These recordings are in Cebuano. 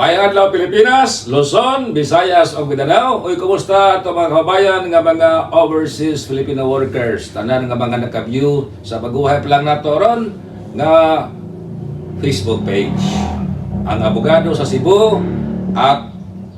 Maayong adlaw, Pilipinas, Luzon, Visayas ug Mindanao. Uy, kumusta ato mga kababayan nga mga overseas Filipino workers? Tanan nga mga naka-view sa baguhay pa lang nato ron nga Facebook page. Ang abogado sa Cebu at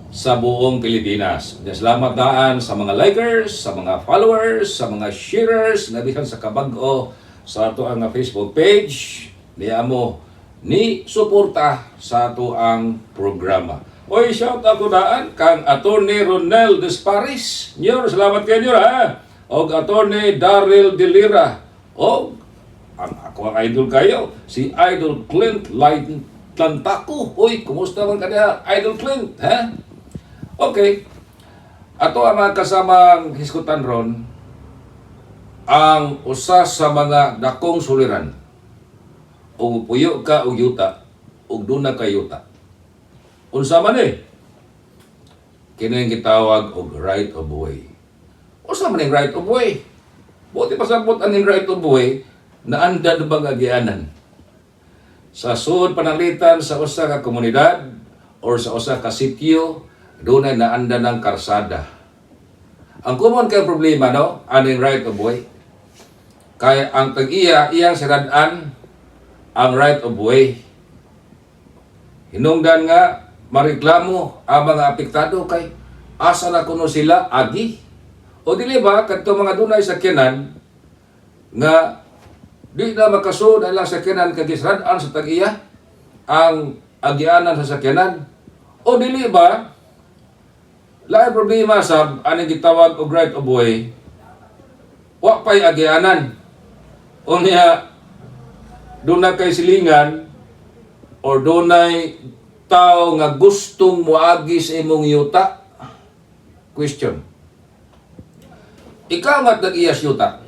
sa buong Pilipinas. Salamat daan sa mga likers, sa mga followers, sa mga sharers nga bisan sa kabag-o sa ato ang Facebook page. Niya mo ni suporta sa ato ang programa. Oy, shout out ko daan kang Attorney Ronel Desparis. Nyor, salamat kayo, nyor, ha. Og Attorney Daryl Delira. Og ang ako ang idol kayo, si Idol Clint Light Lantaco. Uy, kumusta man kaniya, Idol Clint, ha? Okay. Ato ang mga kasamang hisgutan ron, ang usa sa mga dakong suliran ug puyo ka og yuta ug duna ka yuta. Unsa man eh? Kini ang gitawag og right of way. Unsa man ang right of way? Buti pasabot aning right of way na anda na bang agianan? Sa sud pananglitan sa usa ka komunidad or sa usa ka sitio, dunay naanda ng karsada. Ang common kay problema, no, aning right of way. Kaya ang tag-iya iyang sirad-an ang right of way. Hinungdan nga mareklamo ang mga apektado kay asa na kuno sila agi. O dili ba kadto mga dunay sakyanan nga di na makasud ang ilang sakyanan kay gisrad-an sa tag-iya ang agianan sa sakyanan? O dili ba lain problema sa aning gitawag og right of way, wa pay agianan, unya duna kay silingan or dunay tao nga gustong moagi sa imong yuta? Question. Ikaw nga tag-iyas yuta,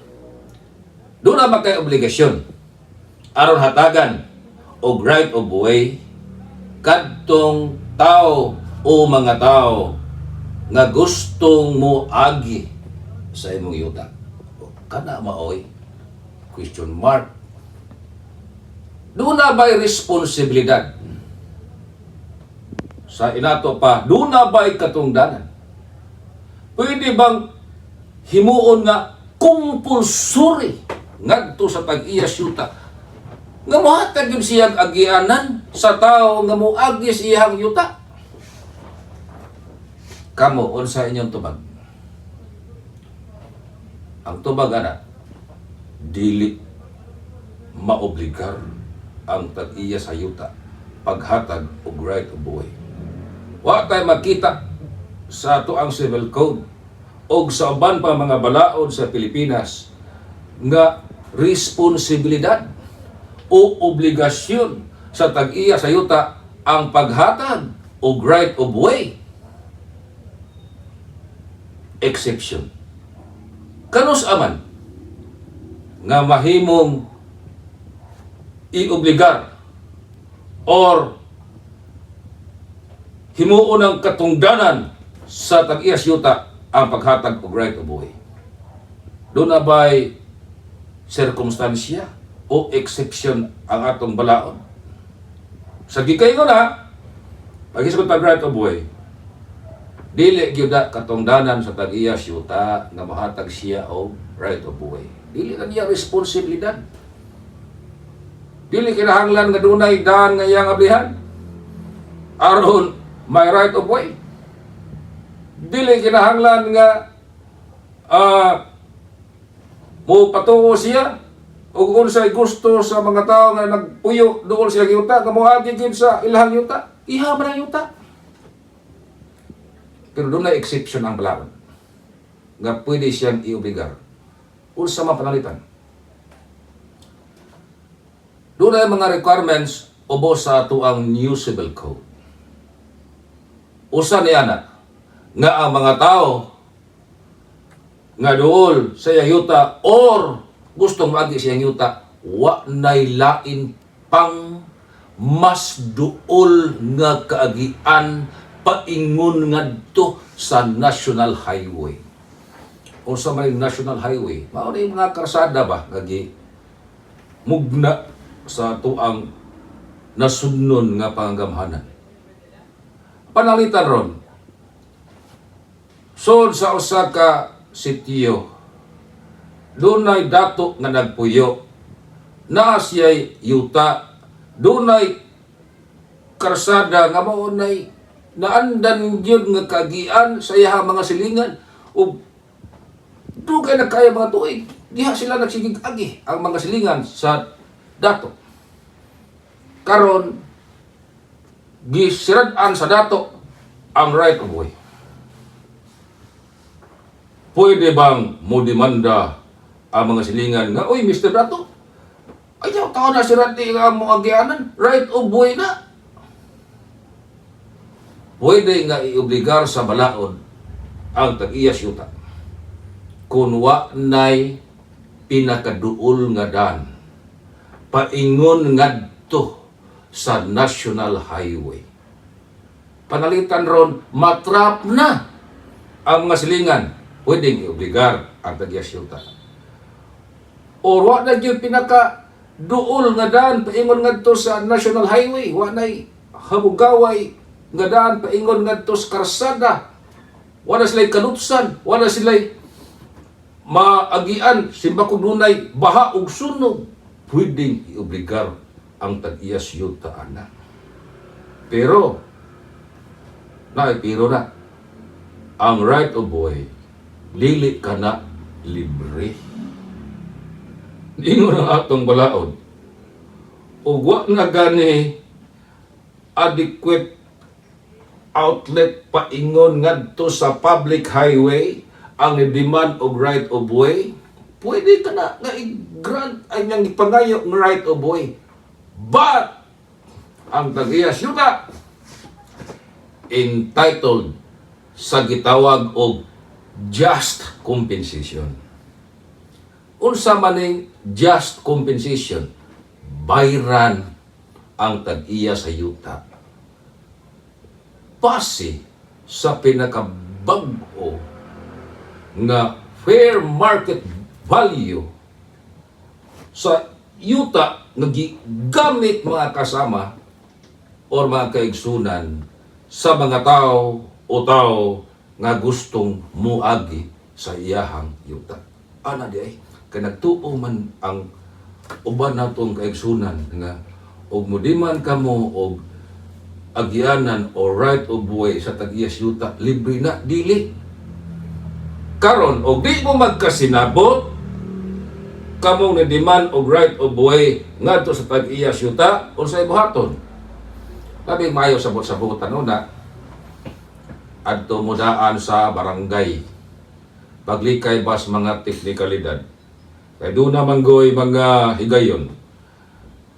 duna ba kay obligasyon aron hatagan og right of way kadtong tao o mga tao nga gustong moagi sa imong yuta? Kana maoy question mark. Duna ba'y responsibilidad? Sa inato pa, duna ba'y katungdanan? Pwede bang himuon nga compulsory ngadto sa tag-iya yuta nga mohatag yun siyang agianan sa tao nga moagi sa iyang yuta? Kamo, unsa inyong tubag? Ang tubag ana, dili maobligar ang tag-iya sa yuta paghatag og right of way. Wa tay makita sa ato ang civil code og sa uban pa mga balaod sa Pilipinas nga responsibilidad o obligasyon sa tag-iya sa yuta ang paghatag og right of way. Exception. Kanus aman nga mahimong iobligar or himuon ang katungdanan sa tag-iyas yuta ang paghatag og right of way? Duna ba'y sirkumstansya o exception ang atong balaod? Sa gikay ko na, pag-isgot pag right of way, dili gyud na katungdanan sa tag-iyas yuta nga mohatag siya og right of way. Dili na niya responsibilidad. Dili kinahanglan nga dunay daan nga iyang ablihan aron may right of way. Dili kinahanglan nga mo patuo siya o kung unsay gusto sa mga tao nga nagpuyo duol siya yuta nga moagi gyud sa ilahang yuta. Iha man ang yuta. Pero dunay exception ang balaod nga pwede siyang iobligar. Unsa man pananglitan? Dunay mga requirements ubos sa ato ang new civil code. Usa niya na nga ang mga tao nga duol sa iyang yuta or gustong maagi sa iyang yuta, wa nay lain pang mas duol nga kaagian paingon ngadto sa national highway. Unsa may national highway? Mao na yung mga karsada ba nga gi mugna sa atuang nasudnon nga panggamhanan. Panalitan ron. Sod sa usa ka sitio, dunay dato nga nagpuyo. Naa siya'y yuta. Dunay karsada nga mao nay naandan gyud nga kagian sa iyahang mga silingan ug dugay na kaya mga tuig diha sila nagsigig agi ang mga silingan sa dato. Karon, gisirad-an sa dato ang right of way. Pwede bang mo demanda ang mga silingan nga, "Uy, Mr. Dato, ayaw tao na sirad di ang mo agianan, right of way na"? Pwede nga iobligar sa balaod ang tag-iya yuta kung wa nay pinakaduol nga daan paingon ngadto sa national highway. Panalitan ron, matrap na ang mga silingan, pwedeng iobligar ang tag-iya yuta. Or wa na gyud pinaka duol nga daan paingon ngadto sa national highway, wa nay hamugaway nga daan paingon ngadto sa karsada. Wala sila'y kalutsan, wala sila'y maagian, simbako dunay baha ug sunog. Pwedeng iobligar ang tag-iyas yuta ana. Pero, naay pero na, ang right of way, dili ka na libre. Ingon ang atong balaod, ug wa na gani adequate outlet paingon ngadto sa public highway ang demand og right of way, pwede ka na nga i-grant ay niyang ipangayo ng right of way. But ang tag-iya syuta entitled sa gitawag og just compensation. Unsa maning just compensation? Bayran ang tag-iya sa yuta base sa pinakabag-o nga fair market value sa yuta nga gigamit, mga kasama or mga kaigsunan, sa mga tao o tao nga gustong muagi sa iyahang yuta. Ana di ay kay nagtuo man ang uban natong kaigsunan nga og mudiman kamo og agianan o right of way sa tag-iyas yuta, libre na. Dili. Karon, og di mo magkasinabot kamong ni-demand og right of way ngadto sa tag-iyas yuta, unsay buhaton? Labing maayo, sabot-sabutan una, adto mo daan sa barangay, paglikay bas mga teknikalidad, kay doon naman goy mga higayon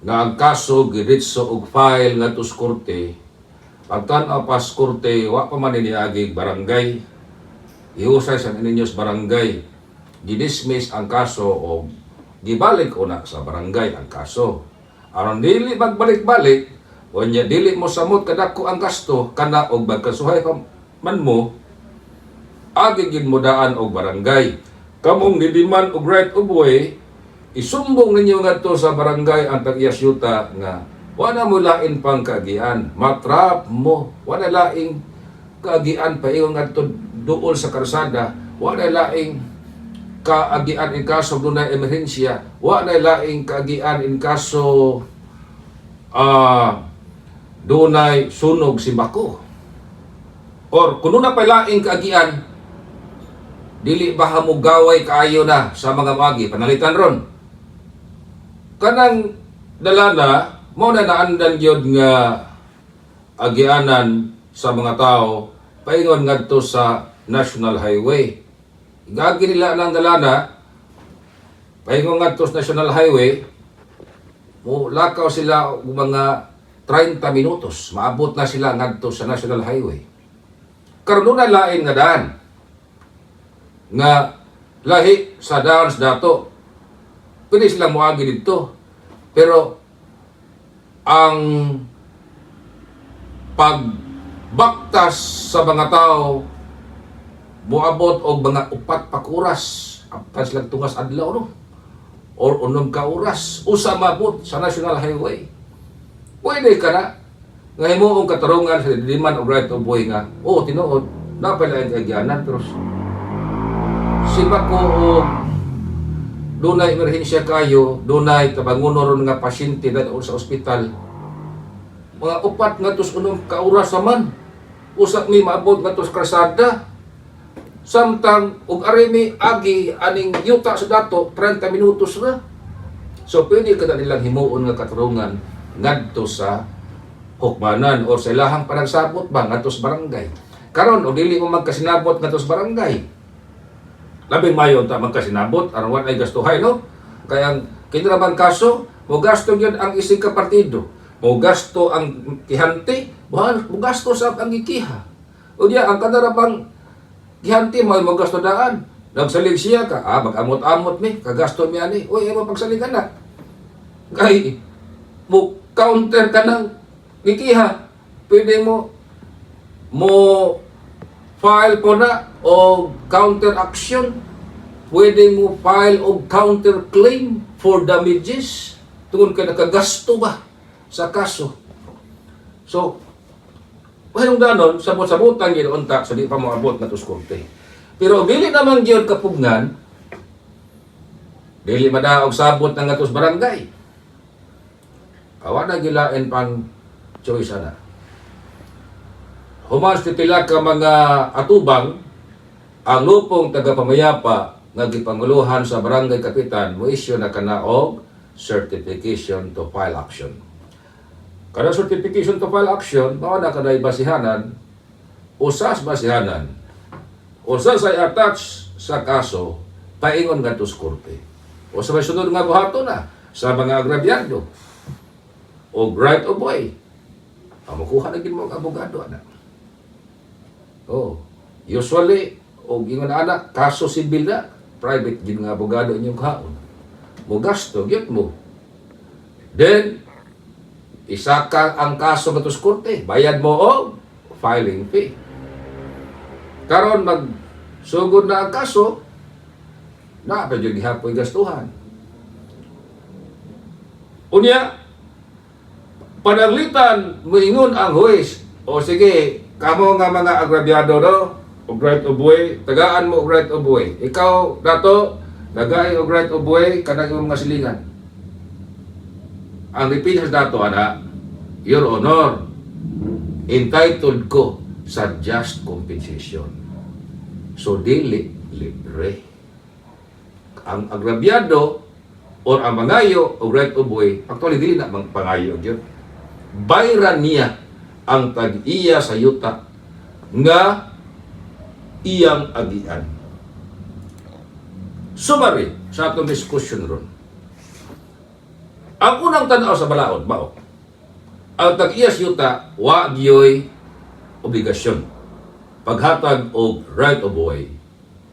nga ang kaso giritso og file ngadto sa korte. Pagtan-aw pas korte, wa pa man niagi barangay. Ihusay sa ninyo sa barangay, gidismiss ang kaso o gibalik una sa barangay ang kaso. Aron dili magbalik-balik unya dili mo samot kadako ang gasto kana og magkasuhay pa man mo, agi gid mo daan og barangay. Kamong nidemand og right of way, isumbong ninyo ngadto sa barangay ang tag-iyas yuta nga wala mo lain pang kaagian, matrap mo, wala laing kaagian paingon ngadto duol sa karsada, wala laing kaagian in kaso dunay emerhensya, wala laing kaagian in kaso dunay sunog simbako. Or kuno na pa laing kaagian, dili ba hamugaway kaayo na sa mga moagi? Panalitan ron, kanang dalana mo na naandan gyud nga agianan sa mga tao paingon ngadto sa national highway. Gagi nila ng dalana paingon ngadto sa national highway, mo lakaw sila og mga 30 minutos, maabot na sila ngadto sa national highway. Karon, na lain nga daan nga lahi sa daan sa dato, pwede sila moagi didto, pero ang pagbaktas sa mga tao moabot og mga 4 pa oras, abtan sila tungas adlaw, no, or 6 ka oras usa maabot sa national highway. Pwede ka na Nga himuong katarungan sa demand og right of way nga, oh, tinuod, napay laing kaagyanan, pero siba ko og dunay emerhensya kayo, dunay tabanguno ron nga pasyente na sa ospital. Mga 4 ngadto sa 6 ka oras man. Usa mi maabot ngadto sa karsada. Samtang og ari mi agi aning yuta sa dato, 30 minutos na. So pwede ka na nilang himuon nga katarungan ngadto sa hukmanan o sa ilahang panagsabot ba ngadto sa barangay. Karon og dili mo magkasinabot ngadto sa barangay, labing mayo ta magkasinabot aron wa ay gastuhay, no? Kay ang kini ra bang kaso, mo gasto gyud ang isig ka partido, mo gasto ang kihante, mo gasto sa ang gikiha. O diya ang kada ra bang gihanti mo mo gasto daan. Nagsalig siya ka, mag-amot-amot mi, kagasto mi ani. Uy, mo pagsalig na. Kay mo counter ka ng gikiha. Pwede mo mo file po na o counter action. Pwede mo file og counter claim for damages tungod kay nakagasto ba sa kaso. So, danon sabot-sabutan gyud unta sa di pa moabot na korte. Pero dili naman gyud kapugnan, dili madaog sabot ng atos barangay. Awa na gilain pang choice ana. Human sa pila ka mga atubang, ang lupong tagapamayapa nga gipanguluhan sa barangay kapitan mo issue na kana og certification to file action. Kada certification to file action, mao na kanay basihanan, usas basihanan, usas ay attach sa kaso, paingon ngadto sa korte. O sa may sunod nga buhaton na sa mga agrabyado o right of way. Ang makuha na gid mo ang abogado ana. Oh, usually og ingon ana kaso sibil na, private gid nga abogado inyong kaon. Mo gasto gyud mo. Then isaka ang kaso ngadto sa korte, bayad mo og filing fee. Karon mag sugod na ang kaso, na pa jud gihapoy gastuhan. Unya, pananglitan moingon ang huwes, "O sige, kamo nga mga agrabyado, no, og right of way, tagaan mo og right of way. Ikaw, dato, tagay og right of way kanang imong mga silingan." Ang depensa sa dato ana, "Your Honor, entitled ko sa just compensation." So dili libre. Ang agrabyado or ang mangayo og right of way, actually dili na mang pangayo gyud. Bayran niya ang tag-iya sa yuta nga iyang agian. Summary sa atong discussion ron. Ang unang tanaw sa balaod mao, ang tag-iya sa yuta wa gyoy obligasyon paghatag og right of way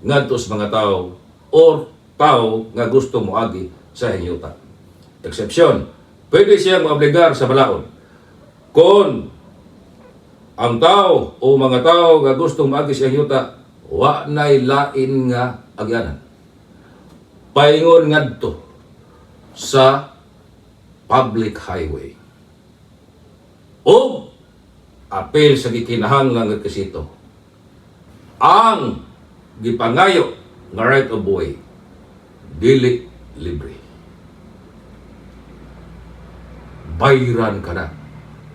ngadto sa mga tao or tao nga gusto moagi sa iyang yuta. Exception, pwede siya maobligar sa balaod kung ang tao o mga tao nga gustong maagi sa iyang yuta wa nay lain nga agyanan paingon ngadto sa public highway o apil sa gikinahanglan nga requisito, ang gipangayo nga right of way dili libre, bayran ka na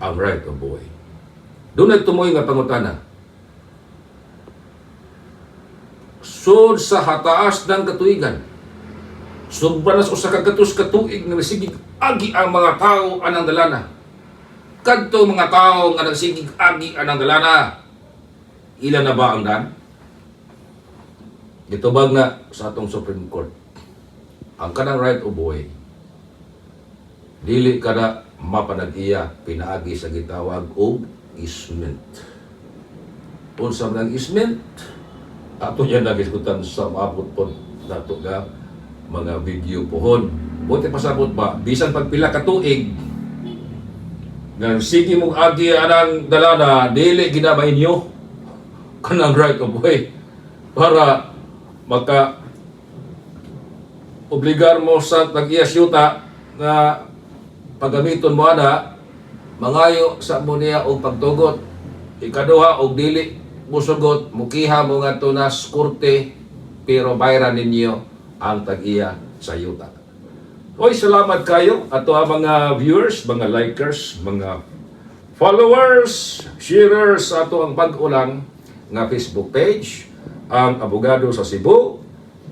ang right of way. Dunay tumoy nga pangutana. Sud sa hataas ng katuigan, sobra na sa 100 ka tuig nga nasigig agi ang mga tao anang dalana. Kadto mga tao nga nagsigig agi anang dalana, ilan na ba ang dan? Gitubag na sa atong Supreme Court. Ang kanang right of way, dili kada mapanag-iya pinaagi sa gitawag og easement. Unsa man ang easement? Ato niya nagisgutan sa maabot po nato nga mga video pohon. Buti pasabot ba, bisan pagpila ka tuig, nga sige mong agi anang dalana, dili ginama inyo kanang right of way para maka obligar mo sa tag-iya yuta nga paggamiton mo ana. Mangayo sa mo niya og pagtugot. Ikaduha, og dili musugot, mukiha mo ngadto na sa korte, pero bayran ninyo ang tag-iya sa yuta. Hoy, salamat kayo ato ang mga viewers, mga likers, mga followers, sharers sa ato ang bag-o lang nga Facebook page, ang Abogado sa Cebu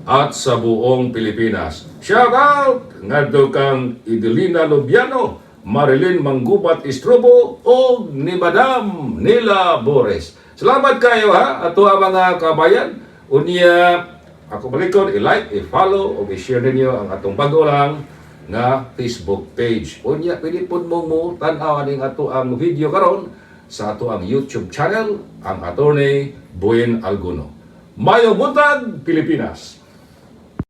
at sa buong Pilipinas. Shout out ngadto kang Idelina Lubiano, Marilyn Manggubat Estrobo ug ni Madam Nila Bores. Salamat kayo ha ato ang mga kabayan. Unya ako balikon, i-like, i-follow o i-share ninyo ang atong bago lang nga Facebook page. Unya pwede pud mo mo tan-aw aning ato ang video karon sa ato ang YouTube channel, ang Attorney Buyen Alguno. Maayong buntag, Pilipinas.